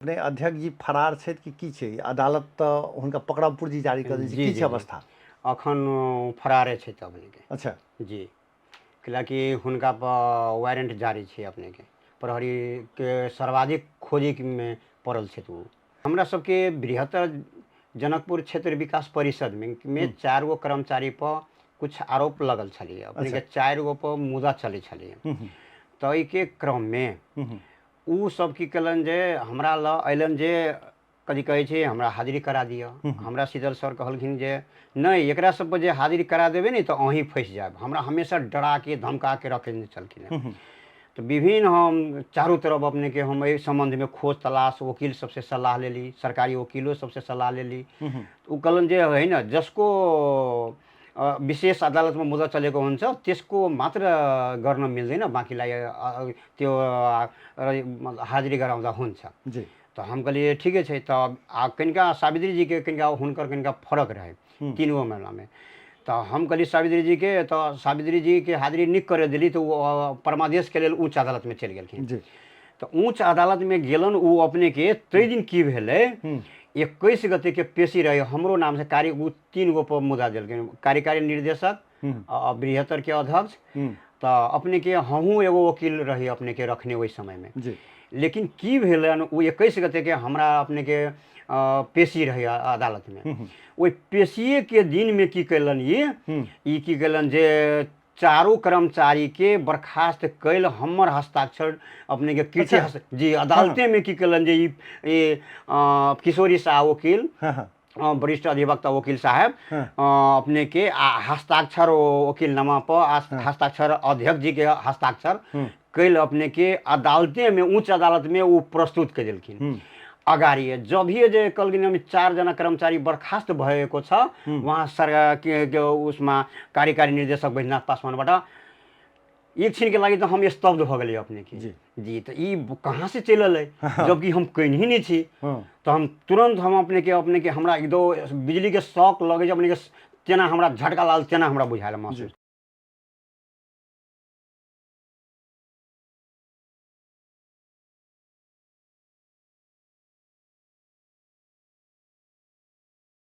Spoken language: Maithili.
अपने अध्यक्ष जी फरार छथि कि की छै? अदालत तऽ हुनका पकड़ाव पुर्जी जारी कऽ देने छै। जी। की जी छै अवस्था? अखन फरारे छथि अपनेके। अच्छा। जी, कैलाकि हुनका पर वारंट जारी छै। अपनेके प्रहरीके सर्वाधिक खोजीमे पड़ल छथि ओ। हमरा सबके बृहत्तर जनकपुर क्षेत्र विकास परिषदमे मे 4 गो कर्मचारी पर कुछ आरोप लगल छलियै। अपनेके 4 गो पर मुदा चलै छलियै। तऽ एहिके क्रममे ओ सब की केलनि जे हमरा लग अयलनि जे कथी कहै छै, हमरा हाजिरी करा दिअ। हमरा शीतल सर कहलखिन जे नहि, एकरा सब पर जे हाजिरी करा देबै ने तऽ अहीं फँसि जायब। हमरा हमेशा डराके धमकाके रखने छलखिन हेँ। तऽ विभिन्न हम चारू तरफ अपनेके हम एहि सम्बन्धमे खोज तलाश, वकील सबसे सलाह लेली, सरकारी वकीलो सबसे सलाह लेली। ओ कहलनि जे होइन, जसको विशेष अदालतमा मुद्दा चलेको हुन्छ त्यसको मात्र गर्न मिल्दैन, बाँकीलाई त्यो हाजिरी गराउँदा हुन्छ। तऽ हम कहलियै ठीके छै। तऽ आ कनिका सावित्रीजीके कनिका हुनकर कनिका फरक रहै 3 गो मामलामे। तऽ हम कहलियै सावित्रीजीके, तऽ सावित्रीजीके हाजिरी नीक करय देली तऽ ओ परमादेशके लेल उच्च अदालतमे चलि गेलखिन। तऽ उच्च अदालतमे गेलन ओ अपनेके। ताहि दिन की भेलै, 21 गतेके पेशी रहै। हमरो नामसँ कार्य ओ 3 गो पर मुद्दा देलखिन, कार्यकारी निर्देशक आ बृहत्तरके अध्यक्ष। तऽ अपनेके हमहूँ एगो वकील रही अपनेके रखने ओहि समयमे। लेकिन की भेलनि, ओ 21 गतेके हमरा अपनेके पेशी रहै अदालतमे। ओहि पेशिएके दिनमे की कयलनि ई की कयलनि जे चारू कर्मचारीके बर्खास्त कयल हमर हस्ताक्षर अपनेके कृति। जी, अदालतेमे की कयलनि जे ई किशोरी साह वकील, वरिष्ठ अधिवक्ता वकील साहेब, अपने के आ हस्ताक्षर वकील नामा पर हस्ताक्षर, अध्यक्ष जी के हस्ताक्षर कैल अपने के अदालते में, उच्च अदालत में वो प्रस्तुत कर देलखिन अगाडि। जभिए जे कहलखिन हम 4 जना कर्मचारी बर्खास्त भएको छ, उहाँ सरकार के उसमा कार्यकारी निर्देशक बैद्यनाथ पासवानबाट एकछिनके लागि तऽ हम स्तब्ध भऽ गेलियै अपने के। जी, तऽ ई कहाँ से चलि एलै, जबकि हम कहीं नहि छी। तऽ हम तुरंत हम अपने के हमरा एकदम बिजली के शॉक लगै छै अपने के, तेना हमरा झटका लागल, तेना हमरा बुझायल महसूस।